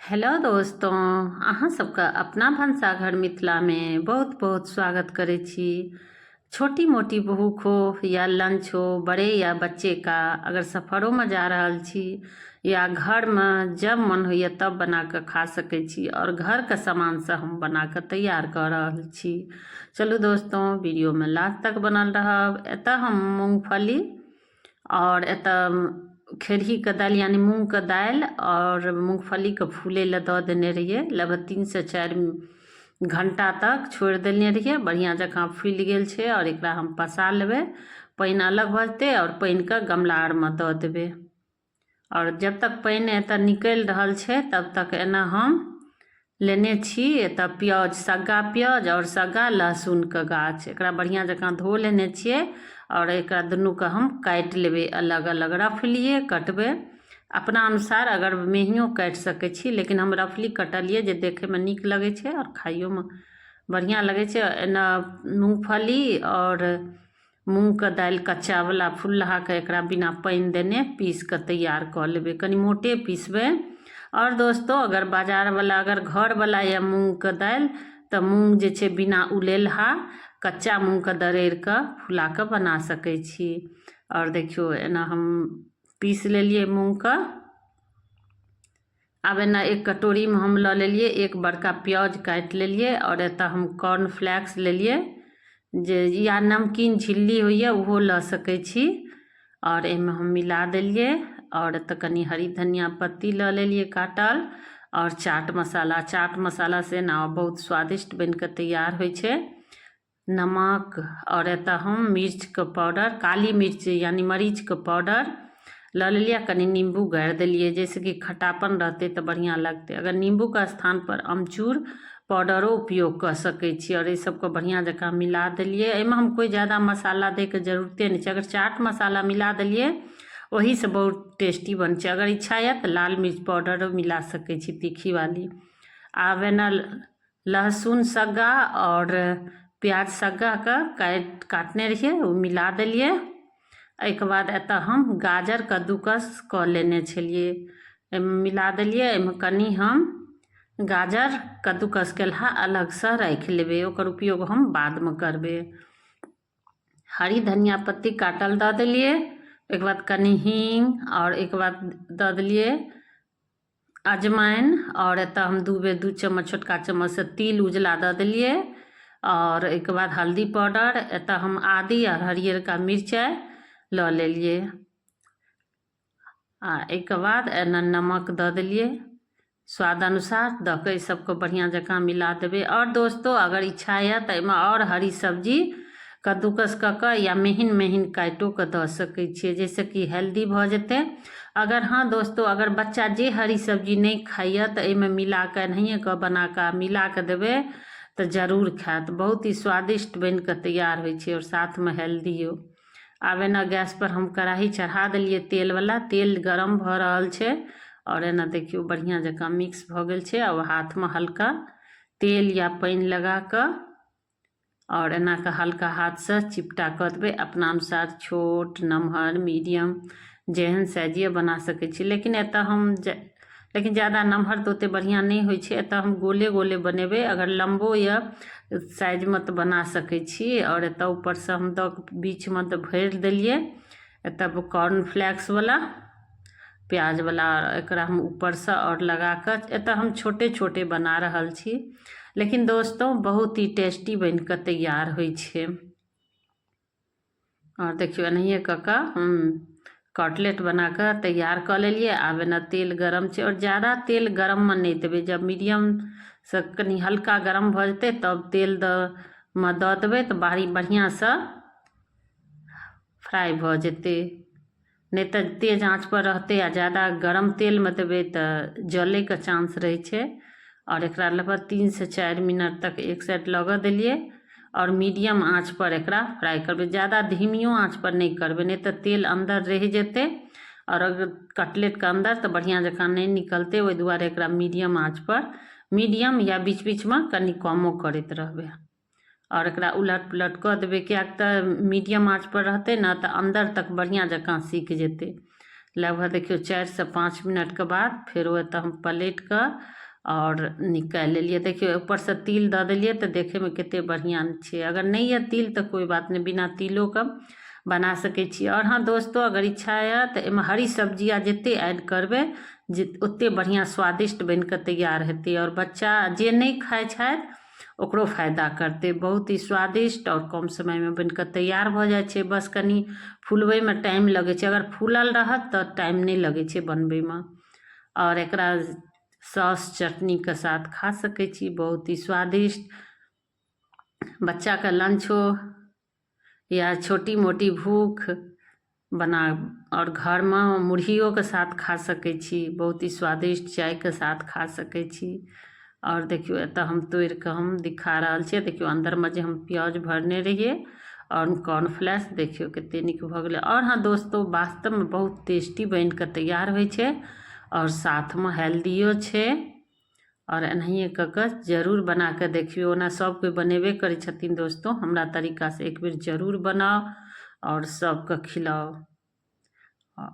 Hello दोस्तों, अहाँ सबके अपना भनसाघर मिथिलामे बहुत बहुत स्वागत करै छी। छोटी मोटी भूख हो या लंच हो, बड़े या बच्चे का, अगर सफरोमे जा रहल छी या घरमे जब मन होइए तब बना कऽ खा सकै छी आओर घरके सामानसँ हम बना कऽ तैयार कऽ रहल छी। चलू दोस्तों, वीडियोमे लास्ट तक बनल रहब। एतऽ हम मूँगफली आओर एतऽ खेरहीके दालि यानि मूँगके दालि आओर मूँगफलीके फूलै लए दऽ देने रहियै। लगभग 3 से 4 घण्टा तक छोड़ि देने रहियै। बढ़िआँ जकाँ फुलि गेल छै आओर एकरा हम पसा लेबै। पानि अलग भऽ जेतै आओर पानिके गमला आरमे दऽ देबै। आओर जब तक पानि एतऽ निकलि रहल छै तब तक एना हम लेने छी एतऽ प्याज, सग्गा प्याज आओर सग्गा लहसुनके गाछ। एकरा बढ़िआँ जकाँ धो लेने छियै आओर एकरा दुनूके हम काटि लेबै अलग अलग, रफलिए कटबै। अपना अनुसार अगर मेहियो काटि सकै छी, लेकिन हम रफली कटलियै जे देखैमे नीक लगै छै आओर खाइयोमे बढ़िआँ लगै छै। एना मूँगफली आओर मूँगके दालि कच्चावला फुल्लाके एकरा बिना पानि देने पीस कऽ तैयार कऽ लेबै, कनि मोटे पिसबै। आओर दोस्तो, अगर बाजारवला, अगर घरवला यऽ मूँगके दालि तऽ मूँग जे छै बिना उलेलहा कच्चा मूँगके दरड़ि कऽ फुला कऽ बना सकै छी। आओर देखियौ, एना हम पीस लेलियै मूँगके। आब एना एक कटोरीमे हम लऽ लेलियै, एक बड़का प्याज काटि लेलियै आओर एतऽ हम कॉर्न फ्लेक्स लेलियै जे या नमकीन झिल्ली होइए, ओहो लऽ सकै छी। आओर एहिमे हम मिला देलियै। आओर एतऽ कनि हरी धनिया पत्ती लऽ लेलियै काटल आओर चाट मसाला। चाट मसाला से ने बहुत स्वादिष्ट बनि कऽ तैयार होइ छै। नमक आओर एतऽ हम मिर्चके पाउडर, काली मिर्च यानि मरीचके पाउडर लऽ लेलियै। कनि नीम्बू गाड़ि देलियै, जाहिसँ कि खट्टापन रहतै तऽ बढ़िआँ लगतै। अगर नीम्बूके स्थानपर अमचूर पाउडरो उपयोग कऽ सकै छी। आओर एहि सबके बढ़िआँ जकाँ मिला देलियै। एहिमे हम कोइ जादा मसाला दैके जरूरते नहि छै। अगर चाट मसाला मिला देलियै, ओहीसँ बहुत टेस्टी बनै छै। अगर इच्छा यऽ तऽ लाल मिर्च पाउडरो मिला सकै छी, तीखी वाली। आब एना लहसुन सग्गा आओर प्याज सग्गाके काटने रहियै, ओ मिला देलियै। एहिके बाद एतऽ हम गाजर कद्दूकस कऽ लेने छलियै, एहिमे मिला देलियै। एहिमे कनि हम गाजर कद्दूकस केलहा अलगसँ राखि लेबै, ओकर उपयोग हम बादमे करबै। हरी धनिया पत्ती काटल दऽ देलियै। ओहिके बाद कनि हींग आओर ओहिके बाद दऽ देलियै अजमाइन। आओर एतऽ हम 2 बेर 2 चम्मच छोटका चम्मचसँ तिल उजला दऽ देलियै आओर एहिके बाद हल्दी पाउडर। एतऽ हम आदी आओर हरियरका मिरचाइ लऽ लेलियै आ एहिके बाद एना नमक दऽ देलियै स्वाद अनुसार। दऽ कऽ एहि सबके बढ़िआँ जकाँ मिला देबै। आओर दोस्तो, अगर इच्छा यऽ तऽ एहिमे आओर हरी सब्जी कद्दूकस कऽ कऽ या महीन महीन काटिओ कऽ दऽ सकै छियै, जाहिसँ कि हेल्दी भऽ जेतै। अगर हँ दोस्तो, अगर बच्चा जे हरी सब्जी नहि खाइए तऽ एहिमे मिला कऽ एनाहिए कऽ बना कऽ मिला कऽ देबै तऽ जरूर खायत। बहुत ही स्वादिष्ट बनि कऽ तैयार होइ छै आओर साथमे हेल्दियो। आब एना गैसपर हम कड़ाही चढ़ा देलियै तेलवला। तेल गरम भऽ रहल छै आओर एना देखियौ, बढ़िआँ जकाँ मिक्स भऽ गेल छै। आब हाथमे हल्का तेल या पानि लगा कऽ आओर एना कऽ हल्का हाथसँ चिपटा कऽ देबै। अपना अनुसार छोट, नमहर, मीडियम जेहन साइज यऽ बना सकै छी। लेकिन एतऽ हम लेकिन ज्यादा नमहर तऽ ओतेक बढ़िआँ नहि होइ छै। एतऽ हम गोले गोले बनेबै। अगर लम्बो यऽ साइजमे तऽ बना सकै छी। आओर एतऽ ऊपरसँ हम दऽ कऽ बीचमे तऽ भरि देलियै एतऽ कॉर्न फ्लेक्सवला, प्याजवला। एकरा हम ऊपरसँ आओर लगा कऽ एतऽ हम छोटे छोटे बना रहल छी, लेकिन दोस्तो, बहुत ही टेस्टी बनि कऽ तैयार होइ छै। आओर देखियौ, एनाहिए कऽ कऽ हम कटलेट बना कऽ तैयार कऽ लेलियै। आब एना तेल गरम छै आओर ज्यादा तेल गरममे नहि देबै। जब मीडियमसँ कनि हल्का गरम भऽ जेतै तब तेल मे दऽ देबै तऽ बारी बढ़िआँसँ फ्राइ भऽ जेतै। नहि तऽ तेज आँचपर रहतै आ ज्यादा गरम तेलमे देबै तऽ जलैके चांस रहै छै। आओर एकरा लगभग 3 से 4 मिनट तक एक साइड लगऽ देलियै आओर मीडियम आँचपर एकरा फ्राइ करबै। ज्यादा धीमियो आँचपर नहि करबै, नहि तऽ तेल अन्दर रहि जेतै आओर अगर कटलेटके अन्दर तऽ बढ़िआँ जकाँ नहि निकलतै। ओहि दुआरे एकरा मीडियम आँचपर, मीडियम या बीच बीचमे कनि कमो करैत रहबै आओर एकरा उलट पुलट कऽ देबै, किएक तऽ मीडियम आँचपर रहतै ने तऽ अन्दर तक बढ़िआँ जकाँ सिख जेतै। लगभग देखियौ 4 से 5 मिनटके बाद फेरो एतऽ हम पलटि कऽ आओर निकालि लेलियै। देखियौ, ऊपरसँ तिल दऽ देलियै तऽ देखैमे कते बढ़िआँ छै। अगर नहि यऽ तिल तऽ कोइ बात नहि, बिना तिलोके बना सकै छी। आओर हँ दोस्तो, अगर इच्छा यऽ तऽ एहिमे हरी सब्जी आ जते ऐड करबै जे ओते बढ़िआँ स्वादिष्ट बनि कऽ तैयार हेतै आओर बच्चा जे नहि खाइ छथि, ओकरो फायदा करतै। बहुत ही स्वादिष्ट आओर कम समयमे बनि कऽ तैयार भऽ जाइ छै। बस कनि फुलबैमे टाइम लगै छै। अगर फूलल रहत तऽ टाइम नहि लगै छै बनबैमे। आओर एकरा सॉस, चटनीके साथ खा सकै छी। बहुत ही स्वादिष्ट बच्चाके लंच हो या छोटी मोटी भूख बना आओर घरमे मुरहियोके साथ खा सकै छी। बहुत ही स्वादिष्ट चायके साथ खा सकै छी। आओर देखियौ, एतऽ हम तोड़ि कऽ हम दिखा रहल छियै। देखियौ, अन्दरमे जे हम प्याज भरने रहियै आओर कॉर्नफ्लेक्स, देखियौ कते नीक भऽ गेलै। आओर हँ दोस्तो, वास्तवमे बहुत टेस्टी बनि कऽ तैयार होइ छै आओर साथमे हेल्दियो छै। आओर एनाहिए कऽ कऽ जरूर बना कऽ देखियौ। ओना सभ कोइ बनेबे करै छथिन दोस्तो, हमरा तरीकासँ एक बेर जरूर बनाउ आओर सभके खिलाउ।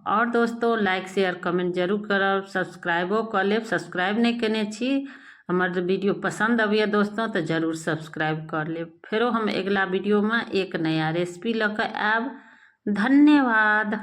आओर दोस्तो, लाइक, शेयर, कमेंट जरूर करब। सब्सक्राइबो कऽ लेब। सब्सक्राइब नहि केने छी, हमर वीडियो पसन्द अबैए दोस्तो, तऽ जरूर सब्सक्राइब कर लेब। फेरो हम अगिला वीडियोमे एक नया रेसिपी लऽ कऽ आयब। धन्यवाद।